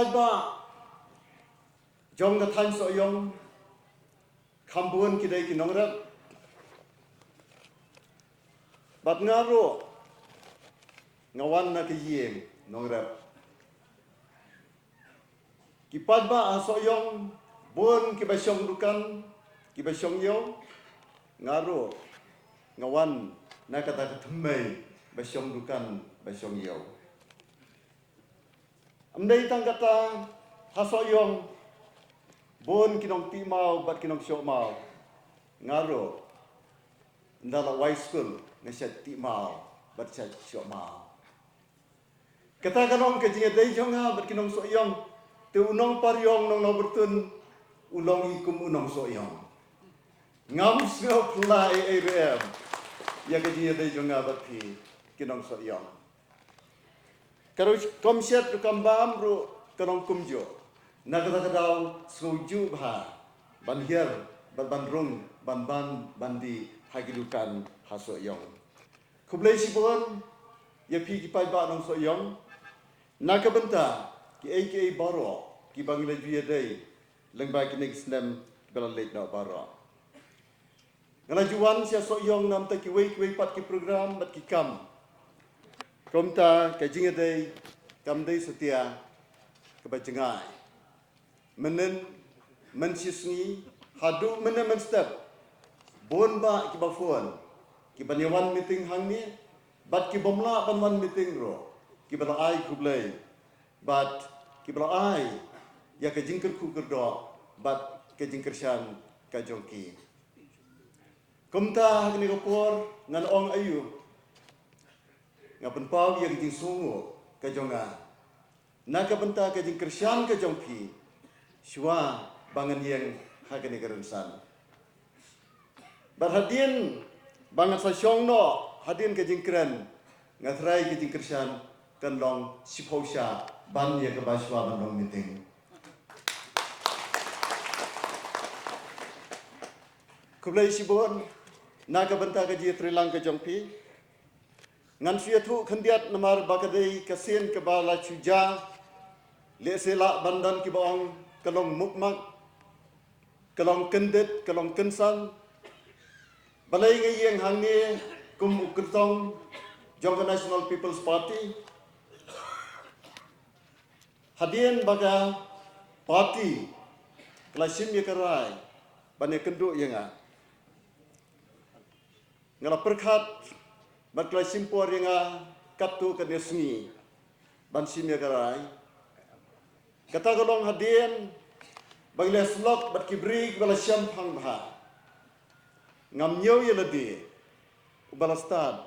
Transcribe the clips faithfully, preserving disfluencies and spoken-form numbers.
Ba jong ka thaiñ Sohiong kham bun ki dei ki nongrep. Bad nga ruh nga wan na ka ïing nongrep. Ki paidbah ha Sohiong bun kiba shong dukan, kiba shong ïew. Nga ruh nga wan na kata ka thymmei ba shong dukan, ba shong ïew. Ym dei tang kata, ha Sohiong bun ki nongtih maw bad ki nongshoh maw. Nga ruh ynda la wai skul nga shait tih maw bad shait shoh maw. Kata ka long ka jingïadei jong nga bad ki nongsohiong. Te u nongpariong nonglawbyrtun u long i kum u nongsohiong. Ngam sngew phylla ei ei ruh em ïa ka jingïadei jong nga bad phi ki nongsohiong. Ka rukom shet rukom bam ruh ka long kumjuh. Na kata ka daw sngewjuh bha ban hiar bad ban rung ban ban ban dih ha ki dukan ha Sohiong. Khublei shibun ïa phi ki paidbah nongsohiong na ka bynta kiei kiei baroh kiba ngi la ju ïadei lyngba kine ki snem kiba la leit noh baroh. Nga la ju wan sha Sohiong namar kiwei kiwei pat ki program bad ki kam. Kumta ka jingïadei kam dei satia kaba jngai. Mynnin, mynshisngi, haduh mynne mynstep, bun bah kiba phone kiban ïa wan meeting hangne bad kibym lah ban wan meeting ruh kiba la ai khublei bad kiba la ai ïa ka jingkyrkhu kyrdoh bad ka jingkyrshan ka jong ki. Kumta ha kane ka por ngan ong aïu, nga pynpaw ïa ka jingsngew ka jong nga na ka bynta ka jingkyrshan ka jong phi shuwa ba ngan ïeng ha kane ka rynsan. Bad hadien ba ngan sa shong noh hadien ka jingkren, nga trai ka jingkyrshan kan long shiphew shah ban ïa kaba shuwa ban long meeting. Khublei shibun na ka bynta ka jingïatreilang ka jong phi. Ngan shu ïathuh khyndiat namar ba ka dei ka sien kaba la shu jia. Lehse lah ban don kiba ong ka long mukmak, ka long kyndit, ka long kynsan. Balei nga ïeng hangne kum u kyrtong jong ka National People's Party? Hadien ba ka party ka la shim ïa ka rai ban ïakynduh ïa nga, nga la pyrkhat bad ka la shim por ïa nga katto katne sngi ban shim ïa ka rai. Kata ka long hadien ba ngi la ïasyllok bad ki briew kiba la shemphang bha. Ngam ñiew ïa lade uba la stad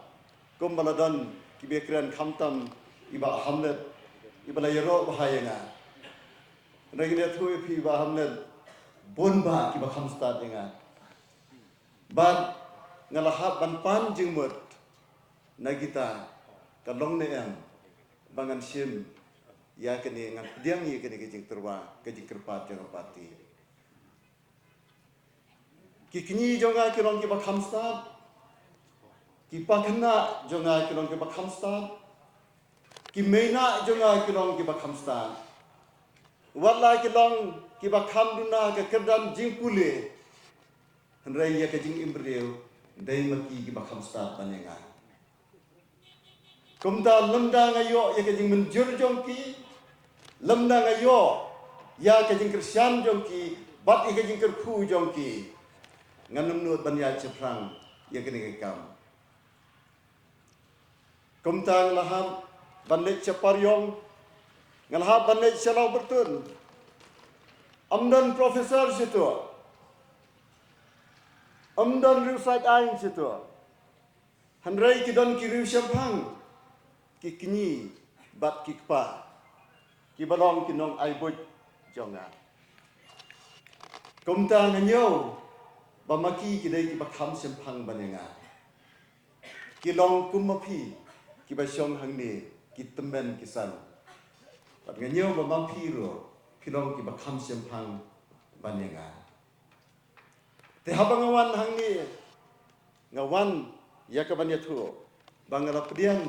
kumba la don kiba ïakren, khamtam i Bah Hamlet iba la ïaroh bha ïa nga. Hynrei ngan ïathuh ïa phi i Bah Hamlet, bun bah kiba kham stad ïa nga. Bad nga la hap ban pan jingmut na kita, ka long ne em ba ngan shim ïa kane, ngan pdiang ïa kane ka jingtyrwa, ka jingkyrpad jong ka party. Ki kñi jong nga ki long kiba kham stad. Ki pakhynnah jong nga ki long kiba kham stad. Ki meinah jong nga ki long kiba kham stad. Wat la ki long kiba kham duna ka kyrdan jingpule, hynrei ïa ka jingim briew dei ma ki kiba kham stad ban ïa nga. Kumta lymda nga ïoh ïa ka jingmynjur jong ki, lymda nga ïoh ïa ka jingkyrshan jong ki bad ïa ka jingkyrkhu jong ki, ngan ym nud ban ïaid shaphrang ïa kane ka kam. Kumta nga la hap ban leit sha Pariong, nga la hap ban leit sha Lawbyrtun. Ym don professor shatu, ym don riewsaid aiñ shatu. Hynrei ki don ki riewshemphang, ki kñi bad ki kpa kiba long ki nongai buit jong nga. Kumta nga ñiew ba ma ki ki dei kiba kham shemphang ban ïa nga. Ki long kum ma phi kiba shong hangne, ki tymmen ki san. Bad nga ñiew ba ma phi ruh phi long kiba kham shemphang ban ïa nga. Te haba nga wan hangne, nga wan ïa ka ban ïathuh ba nga la pdiang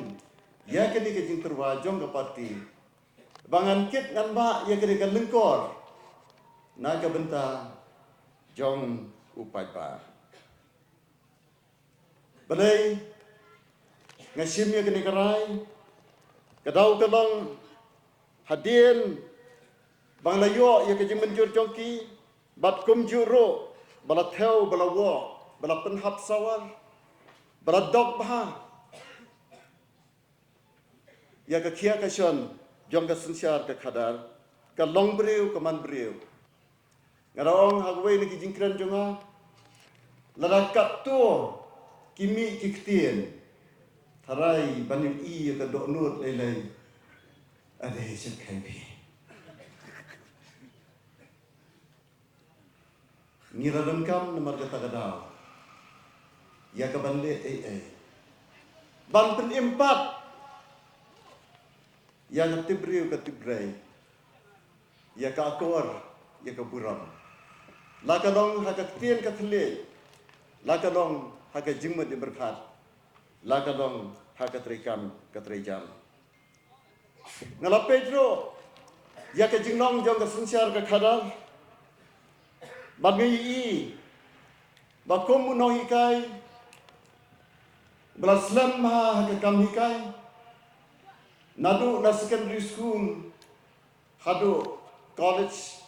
ïa kane ka jingtyrwa jong ka party. ba ngan kit ngan bah ïa kane ka lyngkor na ka bynta jong u paidbah. Balei nga shim ïa kane ka rai? Ka daw ka long hadien ba nga la ïoh ïa ka jingmynjur jong ki, bad kumjuh ruh ba la thew, ba la wok, ba la pynhap sawar, ba la dok bha ïa ka khia ka shon jong ka synshar ka khadar, ka long briew ka man briew. Nga da ong ha kawei na ki jingkren jong nga, lada katto ki mih ki ktien, tharai ban ïohi ïa ka dohnud lei lei, ade shet kai phi. Ngi la donkam namar kata ka daw ïa ka ban leh ei ei ban pynim pat ïa ka tip briew ka tip briew, ïa ka akor ïa ka burom. La ka long ha ka ktien ka thylliej, la ka long ha ka jingmut jingpyrkhat, la ka long ha ka treikam ka treijam. Nga la peit ruh ïa ka jinglong jong ka synshar ka khadar, bad nga ïohi ba kum u nonghikai ba la slem ha ka kam hikai, naduh na secondary school haduh college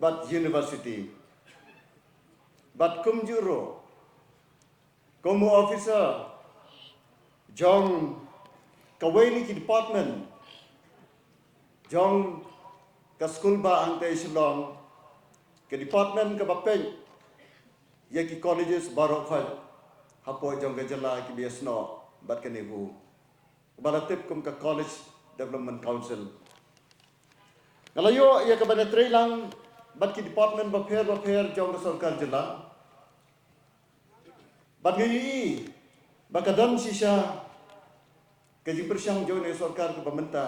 bad university, bad kumjuh ruh kum u officer jong kawei na ki department jong ka skul ba hangta Shillong, ka department kaba peit ïa ki colleges baroh khoit hapoh jong ka jylla kiba ïasnoh bad kane ka, ba la tip kum ka College Development Council. Nga la ïoh ïa ka ban ïatreilang bad ki department bapher bapher jong ka sorkar jylla, bad nga ïohi ba ka don shisha ka jingpyrshang jong ka sorkar kaba mynta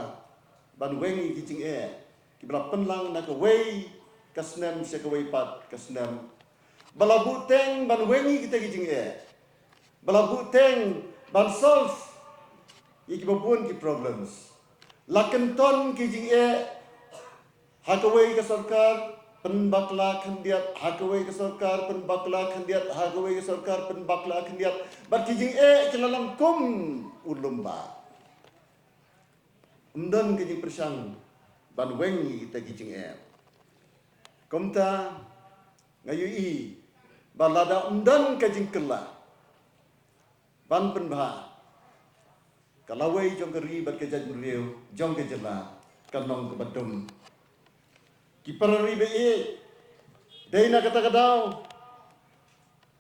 ban weng ïa ki jingeh kiba la pynlang na kawei ka snem sha kawei pat ka snem, ba la buhteng ban weng ïa kita ki jingeh, ba la buhteng ban solve ïa kiba bun ki problems. La kynton ki jingeh ha kawei ka sorkar pynbakla khyndiat, ha kawei ka sorkar pynbakla khyndiat, ha kawei ka sorkar pynbakla khyndiat, bad ki jingeh ki la long kum u lum ba ym don ka jingpyrshang ban weng ïa kita ki jingeh. Kumta nga ïohi ba lada ym don ka jingkylla ban pynbha, ka lawei jong ka ri bad ka jaitbynriew jong ka jylla kan long kaba dum. Ki para ri ba ïeit, dei na kata ka daw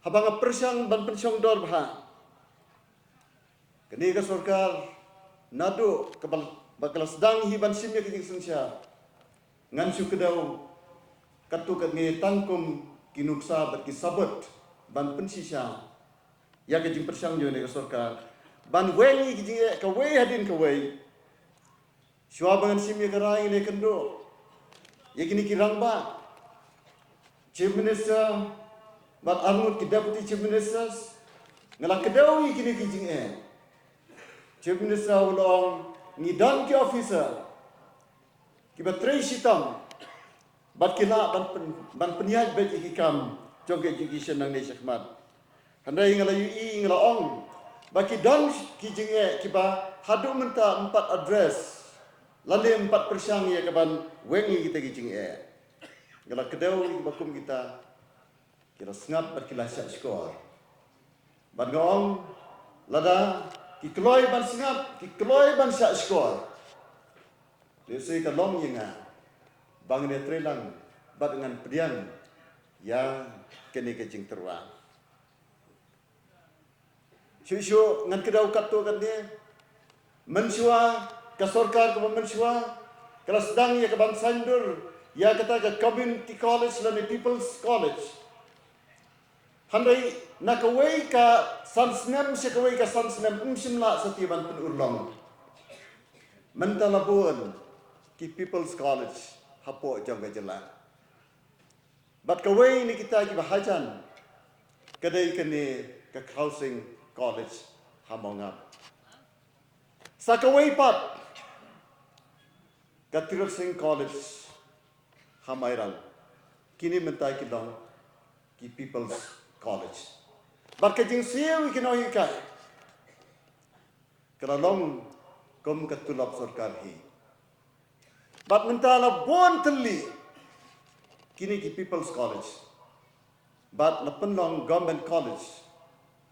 haba nga pyrshang ban pynshongdor bha, kane ka sorkar naduh kaba, ba ka la sdang hi ban shim ïa ka jingsynshar, ngan shu kdew katto katne tang kum ki nuksa bad ki sabut ban pynshisha ïa ka jingpyrshang jong kane ka sorkar ban weng ïa ki jingeh kawei hadien kawei. Shuwa ba ngan shim ïa ka rai ngan ïakynduh ïa kine ki rangbah, Chief Minister bad arngut ki Deputy Chief Ministers, nga la kdew ïa kine ki jingeh. Chief Minister u la ong ngi don ki officer kiba trei shitom bad ki lah ban pyn, ban pynïaid beit ïa ki kam jong ka education nangne shakhmat. Hynrei nga la ïohi, nga la ong ba ki don ki jingeh kiba haduh mynta ym pat address lane ym pat pyrshang ïa ka ban weng ïa kita ki jingeh. Nga la kdew ïa kiba kum kita, ki la sngap bad ki la shah shkor. Bad nga ong lada ki kloi ban sngap, ki kloi ban shah shkor, lehse ka long ïa nga ba ngan ïatreilang bad ngan pdiang ïa kane ka jingtyrwa. Shuh shuh ngan kdew katto katne. Mynshuwa ka sorkar kaba mynshuwa ka la sdang ïa ka ban saiñdur ïa kata ka community college lane People's College. Hynrei na kawei ka san snem sha kawei ka san snem ym shym lah satia ban pynurlong. Mynta la bun ki People's College hapoh jong ka jylla. Bad kawei na kita kiba hajan ka dei kane ka Crossing College ha Mawngap. Sa kawei pat ka Tirot Sing College ha Mairang. Kine mynta ki long ki People's College. Bad ka jingsiew ïa ki nonghikai ka la long kum ka tulop sorkar hi. Bad mynta la bun tylli kine ki People's College. Bad la pynlong Government College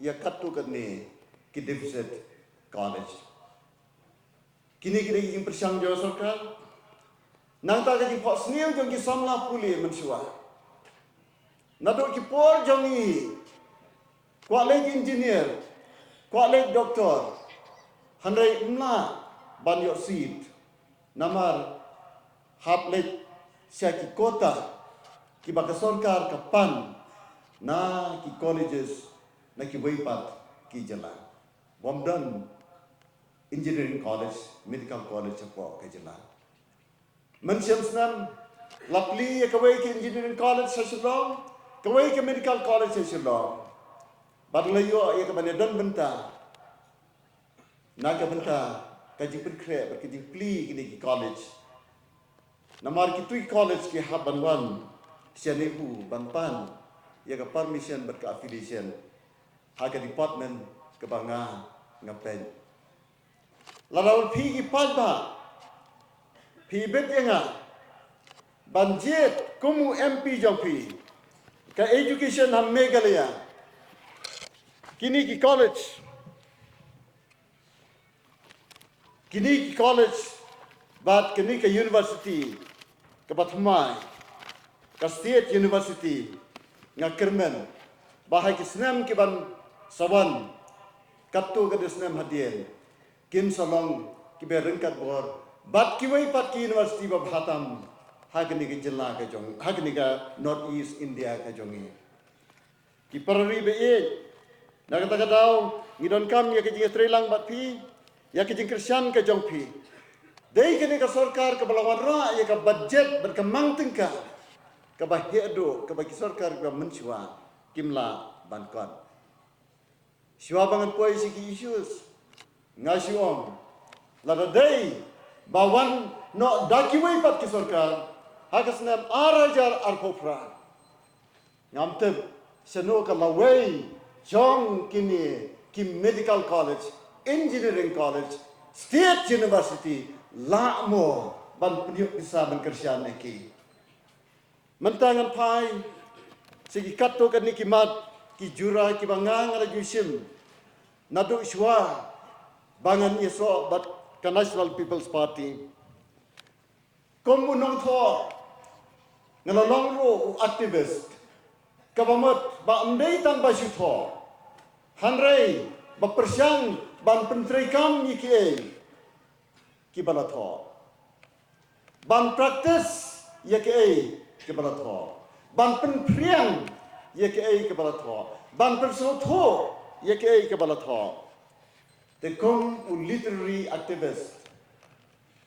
ïa katto katne ki deficit college. Kine ki dei ki jingpyrshang jong ka sorkar. Nangta ka jingphohsniew jong ki samla pule mynshuwa. Naduh ki por jong ngi, kwah leit engineer, kwah leit doctor, hynrei ym lah ban ïoh seat. Namar hap leit sha ki quota kiba ka sorkar ka pan na ki colleges, na kiwei pat ki jylla. Bym don engineering college, medical college hapoh ka jylla. Mynshem snem la plie ïa kawei ka engineering college ha Shillong, kawei ka medical college ha Shillong. Bad la ïoh ïa ka ban ïadon bynta na ka bynta ka jingpynkhreh bad ka jingplie kine ki college. Namar kito ki college ki hap ban wan sha NEHU ban pan ïa ka permission bad ka affiliation ha ka department kaba nga nga peit. Lada phi ki paidbah phi bit ïa nga ban jied kum u M P jong phi, ka education ha Meghalaya, kine ki college, kine ki college bad kine ka university kaba thymmai, ka State University, nga kyrmen ba ha ki snem ki ban sa wan, katto katne snem hadien, kin sa long kiba ryngkat bor bad kiwei pat ki university babha tam ha kane ka jylla ka jong, ha kane ka North East India ka jong ngi. Ki para ri ba ïeit, na kata ka daw ngi donkam ïa ka jingïatreilang bad phi, ïa ka jingkyrshan ka jong phi. Dei kane ka sorkar kaba la wanrah ïa ka budget bad ka mang tyngka kaba heh duh, kaba ki sorkar kiba mynshuwa kim lah ban kot. Shuwa ba ngan poi sha ki issues, nga shu ong, lada dei ba wan noh da kiwei pat ki sorkar ha ka snem ar hajar arphew phra, ngam tip shano ka lawei jong kine ki medical college, engineering college, state university lah mo ban pynïoh pisa ban kyrshan ïa ki. Mynta ngan phai sha ki katto katne ki mat, ki jura kiba nga nga la ju shim naduh shuwa ba ngan ïasoh bad ka National People's Party. Kum u nongthoh, nga la long ruh u activist, kaba mut ba ym dei tang ba shu thoh, hynrei ba pyrshang ban pyntreikam ïa kiei kiba la thoh, ban practice ïa kiei kiba la thoh, ban pynphriang ïa kiei kiba la thoh, ban pynsngewthuh ïa kiei kiba la thoh. Te kum u literary activist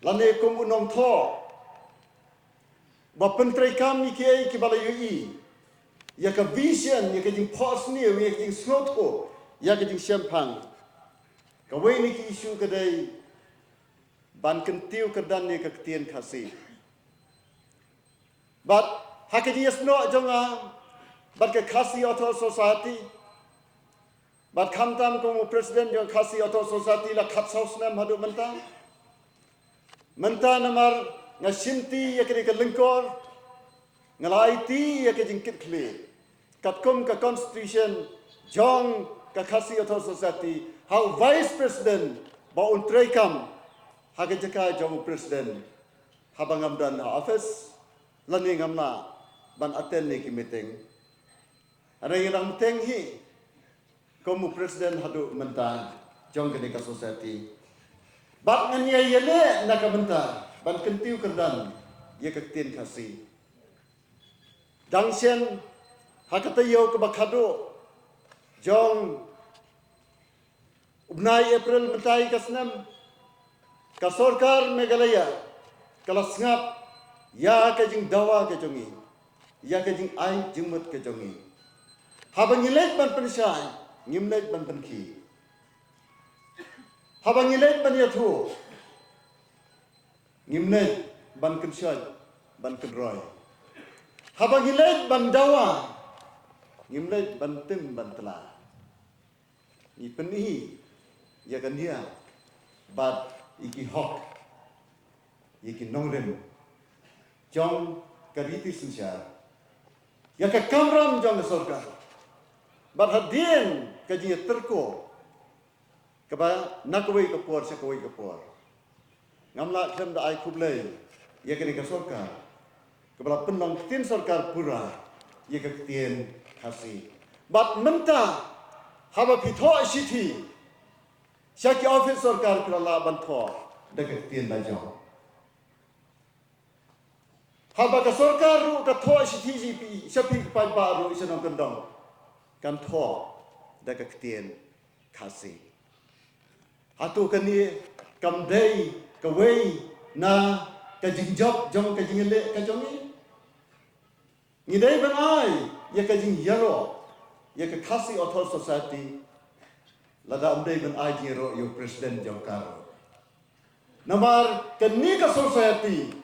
lane kum u nongthoh ba pyntreikam ïa kiei kiba la ïohi, ïa ka vision, ïa ka jingphohsniew, ïa ka jingsngewthuh, ïa ka jingshemphang, kawei na ki issue ka dei ban kyntiew kyrdan ïa ka ktien Khasi. Bad ha ka jingïasnoh jong nga bad ka Khasi Authors Society, bad khamtam kum u president jong Khasi Authors Society la khatsaw snem haduh mynta. Mynta namar nga shimti ïa kane ka lyngkor, nga la aiti ïa ka jingkitkhlieh katkum ka constitution jong ka Khasi Authors Society ha u vice president ba un treikam ha ka jaka jong u president haba ngam don ha office lane ngam lah ban attend ïa ki meeting. Hynrei nga dang bteng hi kum u president haduh mynta jong kane ka society. Bad ngan ïai ïaleh na ka bynta ban kyntiew kyrdan ïa ka ktien Khasi. Dang shen ha ka taïew kaba khatduh jong u bnai April mynta ka snem, ka sorkar Meghalaya ka la sngap ïa ka jingdawa ka jong ngi, ïa ka jingai jingmut ka jong ngi. Haba ngi leit ban pynshai, ngim leit ban pynkhih. Haba ngi leit ban ïathuh, ngim leit ban kynshoit, ban kynroi. Haba ngi leit ban dawa, ngim leit ban tim ban tla. Ngi pyni ïa ka nia bad ïa ki hok, ïa ki nongrim jong ka riti synshar, ïa ka kamram jong ka sorkar. Bad hadien ka jingïatyrko kaba na kawei ka por sha kawei ka por, ngam lah khlem da ai khublei ïa kane ka sorkar kaba la pynlong ktien sorkar pura ïa ka ktien Khasi. Bad mynta haba phi thoh shithi sha ki office sorkar, phi la lah ban thoh da ka ktien lajong. Haba ka sorkar ruh ka thoh shithi sha phi, sha phi ki paidbah ruh sha nongkyndong, kan thoh da ka ktien Khasi. Hato kane kam dei kawei na ka jingjop jong ka jingïaleh ka jong ngi? Ngi dei ban ai ïa ka jingïaroh ïa ka Khasi Authors' Society, lada ym dei ban ai jingïaroh ïa u president jong ka ruh. Namar kane ka society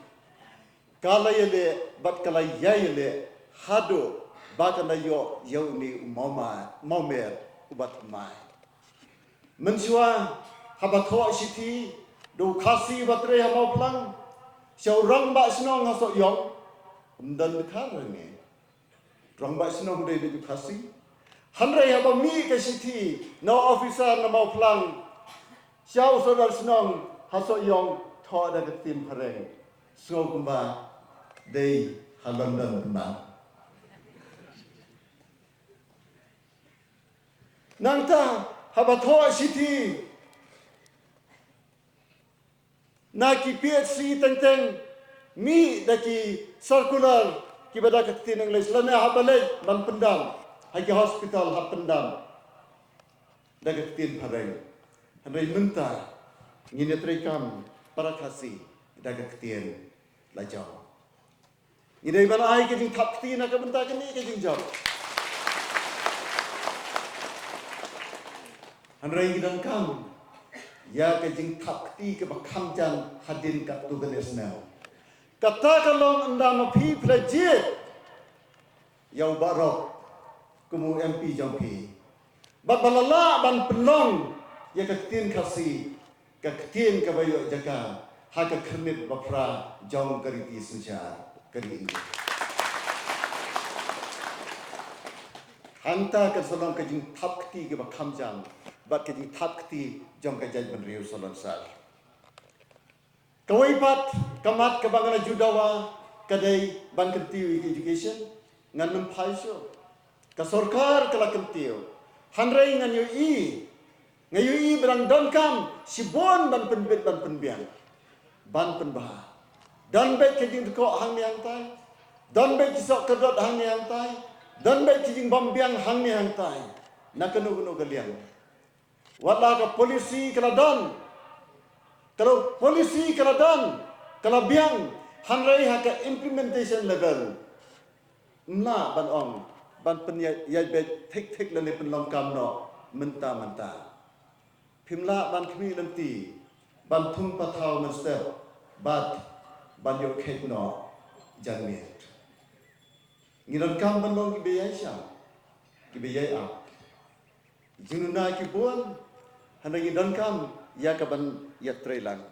ka la ïaleh bad ka la ïai ïaleh haduh ba kan da ïoh ïa une u mawma-, mawmer uba thymmai. Mynshuwa haba thoh shithi da u Khasi uba trei ha Mawphlang sha u rangbah shnong ha Sohiong, ym don dkhar hangne. Rangbah shnong dei beit u Khasi. Hynrei haba mih ka shithi na u officer na Mawphlang sha u sordar shnong ha Sohiong, thoh da ka ktien phareng, sngew kumba dei ha London kumba. Nangta haba thoh shithi na ki P H C teng teng, mih da ki circular kiba da ka ktien English, lane haba leit ban pyndam ha ki hospital, hap pyndam da ka ktien phareng. Hynrei mynta ngin ïatreikam para Khasi da ka ktien lajong. Ngi dei ban ai ka jingthap kti na ka bynta kane ka jingjop. Hynrei ngi donkam ïa ka jingthap kti kaba kham jan hadien katto katne snem. Kata ka long ynda ma phi phi la jied ïa u Bah Rob kum u M P jong phi, bad ba la lah ban pynlong ïa ka ktien Khasi ka ktien kaba ïoh jaka ha ka khyrnit baphra jong ka riti synshar ka ri India. Hangta kan sa long ka jingthap kti kaba kham jan bad ka jingthap kti jong ka jaitbynriew salonsar. Kawei pat ka mat kaba nga la ju dawa ka dei ban kyntiew ïa ka education. Ngan nym phai shuh. Ka sorkar ka la kyntiew. Hynrei ngan ïohi, nga ïohi ba dang donkam shibun ban pynbit ban pynbiang, ban pynbha. Don beit ka jingdkoh hangne hangtai. Don beit ki soh kordot hangne hangtai. Don beit ki jingbym biang hangne hangtai. Na kano kano ka liang. Wat la ka policy ka la don, ka la policy ka la don, ka la biang, hynrei ha ka implementation level ym lah ban ong ban pynïaid beit thik thik lane pynlong kam noh mynta mynta. Phim lah ban khmih lynti ban thung pathaw mynstep bad ban ïoh kheit noh janmiet. Ngi donkam ban long kiba ïaishah, kiba ïai ap. Jingnuna ki bun, hynrei ngi donkam ïa ka ban ïatreilang.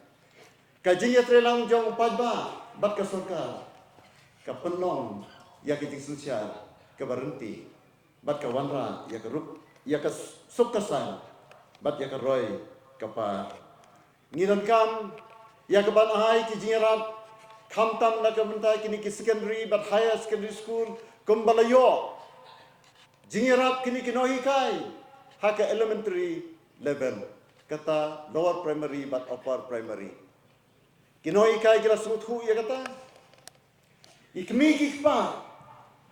Ka jingïatreilang jong u paidbah bad ka sorkar ka pynlong ïa ka jingsynshar kaba ryntih bad ka wanrah ïa ka rup, ïa ka suk ka saiñ bad ïa ka roi ka par. Ngi donkam ïa ka ban ai ki jingïarap khamtam na ka bynta kine ki secondary bad higher secondary school, kumba la ïoh jingïarap kine ki nonghikai ha ka elementary level, kata lower primary bad upper primary. Ki nonghikai ki la sngewthuh ïa kata. I kmie ki kpa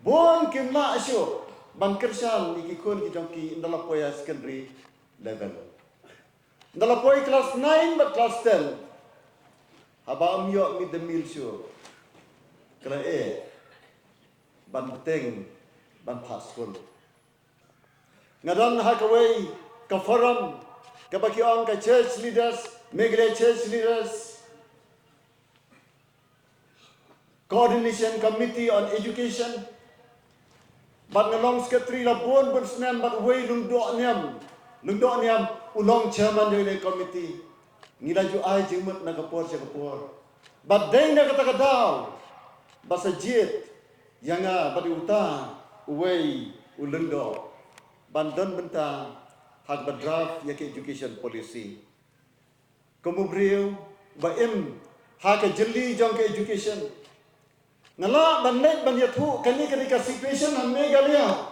bun kim lah shuh ban kyrshan ïa ki khun ki jong ki ynda la poi ha secondary level. Ynda la poi class nine bad class ten, haba ym ïoh mid day meal shuh, ka la eh ban bteng ban phah skul. Nga don ha kawei ka forum kaba ki ong ka Church Leaders, Meghalaya Church Leaders. Coordination Committee on Education, bad nga long secretary la bun bun snem, bad uwei Lyngdoh Niam, Lyngdoh Niam u long chairman jong kane ka committee. Ngi la ju ai jingmut na ka por sha ka por. Bad dei na kata ka daw ba sa jied ïa nga bad uta uwei u Lyngdoh ban don bynta ha kaba draft ïa ka education policy. Kum u briew ba im ha ka jylli jong ka education, nga lah ban leit ban ïathuh kane ka dei ka situation ha Meghalaya.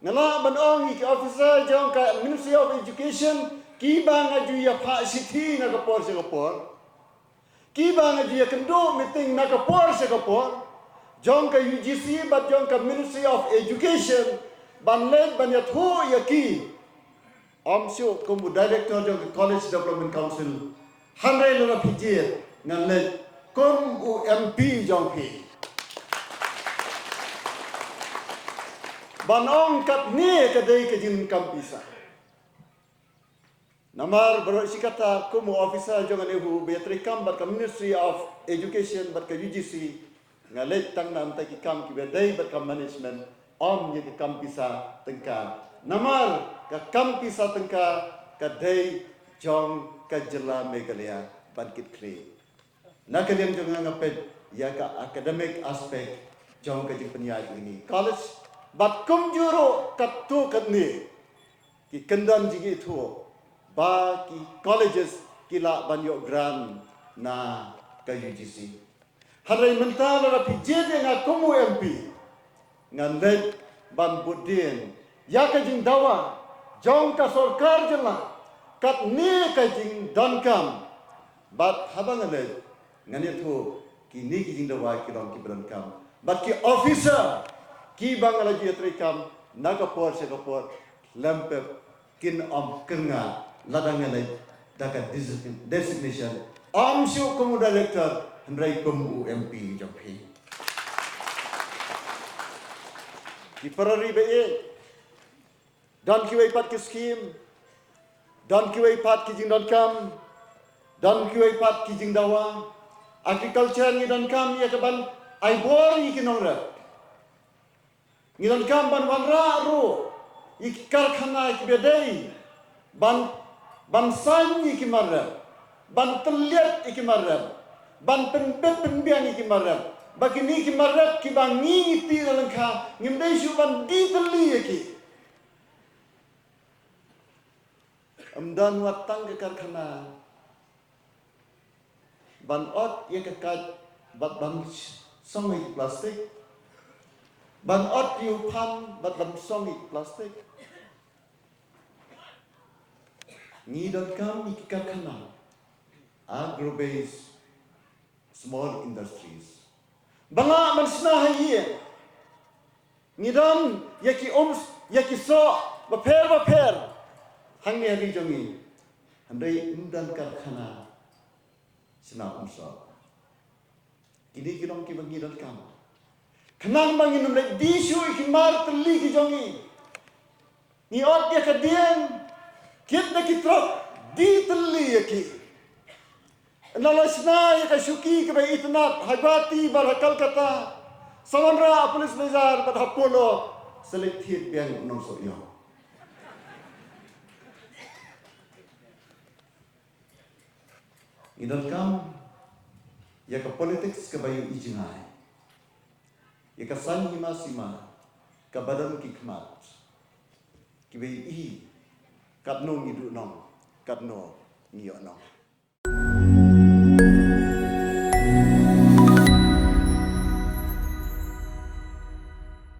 Nga lah ban ong ïa ki officer jong ka Ministry of Education, kiba nga ju ïa phah shithi na ka por sha ka por, kiba nga ju ïa kynduh meeting na ka por sha ka por, jong ka U G C bad jong ka Ministry of Education, ban leit ban ïathuh ïa ki. Ym shuh kum u director jong ka College Development Council, hynrei lada phi jied, ngan leit kum u M P jong phi, ban ong katne ka dei ka jingkam pisa. Namar baroh shi katta kum u officer jong ka NEHU ba ïatrei kam bad ka Ministry of Education bad ka U G C, nga leit tang na bynta ki kam kiba dei bad ka management, ym ïa ka kam pisa tyngka. Namar ka kam pisa tyngka ka dei jong ka jylla Meghalaya ban kit khlieh. Na ka liang jong nga, nga peit ïa ka academic aspect jong ka jingpynïaid ïa kine ki college, bad kumjuh ruh katto katne ki kyndon jingithuh ba ki colleges ki lah ban ïoh grant na ka U G C. Hynrei mynta lada phi jied ïa nga kum u M P, ngan leit ban bud dien ïa ka jingdawa jong ka sorkar jylla, katne ka jingdonkam. Bad haba nga leit, ngan ïathuh kine ki jingdawa ki long kiba donkam. Bad ki officer kiba nga la ju ïatrei kam na ka por sha ka por, lem pep kin ym kyrngah lada nga leit da ka design-, designation, ym shuh kum u director, hynrei kum u M P jong phi. Ki para ri ba ïeit, don kiwei pat ki scheme, don kiwei pat ki jingdonkam, don kiwei pat ki jingdawa. Agriculture ngi donkam ïa ka ban ai bor ïa ki nongrep. Ngi donkam ban wanrah ruh ïa ki karkhana kiba dei ban, ban saiñ ïa ki mar rep, ban tylliat ïa ki mar rep, ban pynbit pynbiang ïa ki mar rep, ba kine ki mar rep kiba ngi ngi tih na lyngkha, ngim dei shuh ban die tylli ïa ki. Ym don wat tang ka karkhana ban ot ïa ka kait bad ban song ïa ki plastik, ban ot ïa u phan bad ban song ïa ki plastik. Ngi donkam ïa ki karkhana, agro-based small industries. Ba lah ban shna ha ïing. Ngi don ïa ki um, ïa ki soh bapher bapher hangne ha ri jong ngi. Hynrei ym don karkhana shna um soh. Kine ki long kiba ngi donkam. Khnang ba ngin ym leit die shuh ïa ki mar tylli ki jong ngi. Ngi ot ïa ka dieng, kit da ki trok, die tylli ïa ki. Ynda la shna ïa ka shuki kaba itynnad ha Guwahati bad ha Kolkata, sa wanrah ha Police Bazar bad ha Polo, sa leit thied biang u nongsoh ïong. Ngi donkam ïa ka politics kaba ïohi jngai, ïa ka saiñ hima sima kaba don ki khmat kiba ïohi katno ngi duh nong, katno ngi ïoh nong.